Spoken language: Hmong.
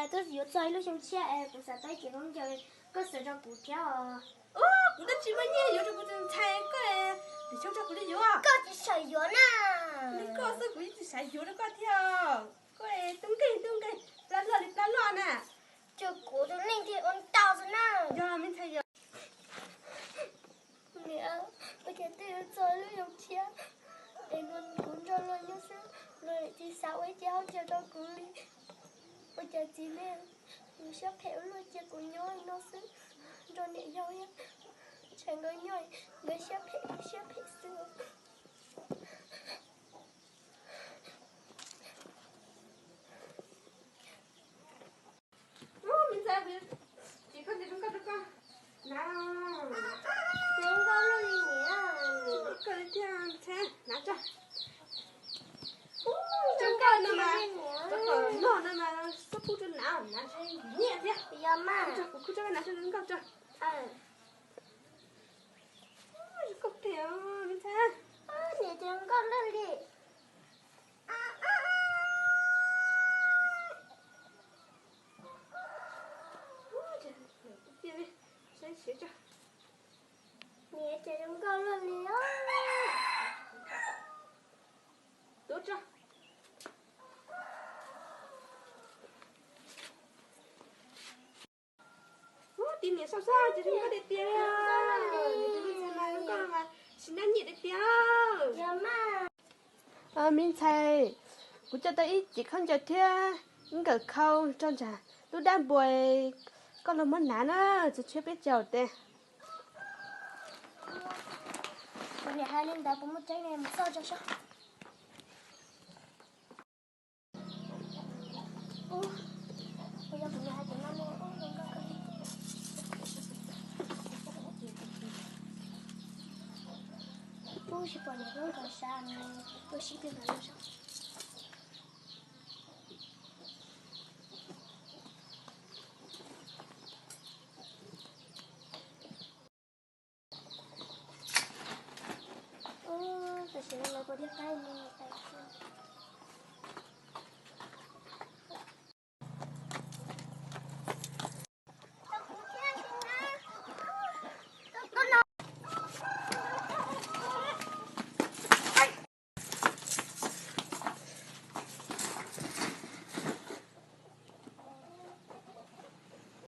Twb yuav txog ib lub xyoo tshiab es kuv xav tau ib cev khaub ncaws, koj xav rau kuv thiab os. Ub, kuv twb tsis muaj nyiaj yuav rau kuv tus ntxhais, koj tus xyoo rau kuv li yuav. Koj tsis xav yuav na. Li koj xwb kuv yeej tsis xav yuav rau koj thiab. Koj tub nkeeg tub nkeeg, plab loj li plab loj na. Ces kuv tus neeg thiaj ua ntau xwb na. Yog me ntxhais yog. Niam, ua cas twb yuav txog lub xyoo tshiab es kuv nrog luag nyob xwb, luag tsis xav ua ib cev khaub ncaws rau kuv li. Ua cas txiv neej yuav siab phem ua luaj cia kuv nyob li no xwb. Nrog niam yau thiab ntxhais nkawd nyob, nkawd siab phem siab phem xwb. Ub, me ntxhais, kuv tsis khaub ncaws zoo nkauj rau koj na. Zoo nkauj luaj li niam. Koj li thiab ntxhais, hnav tso. Ub, zoo nkauj no mas, rau kom noj no mas txhob pub rau nav, nav ntshe nyiam thiab. Yog mas. Tso kuv khub rau koj hnav tso zoo nkauj tso. Zoo nkauj tiag me ntxhais. Niam, ces zoo nkauj luaj li. Saib siab tso. Niam, ces zoo nkauj luaj li os. Tuav tso. Ub, tij niam xauj xauj ces zoo nkauj tiag tiag. Tus me ntxhais mas zoo nkauj mas tsis nab nyiam tiag tiag. Me ntxhais, kuv coj tau ib cev khaub ncaws thiab ib nkawm khau rau nram lub dab npua, koj los muab hnav na, txog tshiab peb caug tes. Kuv niam hais li ntawd puas muaj tseeb ne, mus xauj tso saib. Ub, yog kuv niam hais tias no ne, ub, zoo nkauj kawg li. Ub, tsis pom niam hlob nkawd sab no, tuaj sib pem nkawd no saib. Ub, tam sim no lawv puas thiaj qaib ne?